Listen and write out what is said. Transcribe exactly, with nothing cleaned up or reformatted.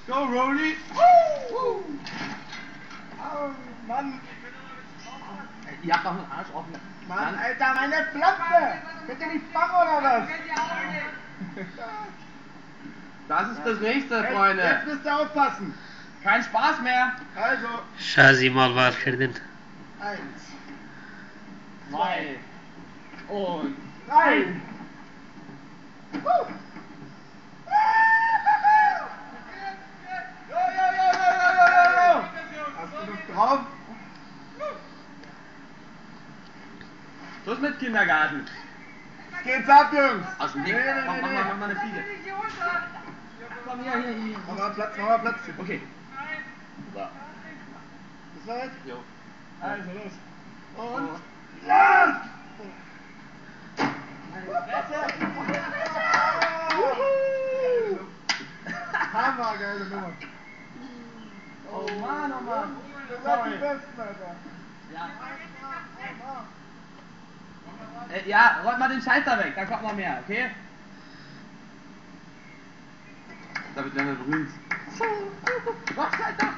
Go, Rolly. Oh, Mann. Ihr habt doch einen Arsch offen. Mann, Mann. Alter, meine Flasche. Könnt ihr nicht fangen, oder was? Das ist das Nächste, Freunde. Jetzt, jetzt müsst ihr aufpassen. Kein Spaß mehr. Also. Shazzy, mal warten. Eins. Zwei. Und drei. Hast du Lust drauf? Schluss mit Kindergarten. Geht's ab, Jungs? Aus dem Weg. Nee, nee, nee, nee. Komm, mach mal, mach mal eine Fliege. Komm, hier, hier, hier. Mach mal Platz, mach mal Platz. Okay. So. Bist du bereit? Jo. Also, los. Und los! Hammer, geile Nummer. Oh Mann, oh Mann. Ihr seid die Besten, Alter. Ja. Äh, ja, räumt mal den Scheiß da weg, da kommt noch mehr, okay? Da wird einer berühmt. Mach, Alter!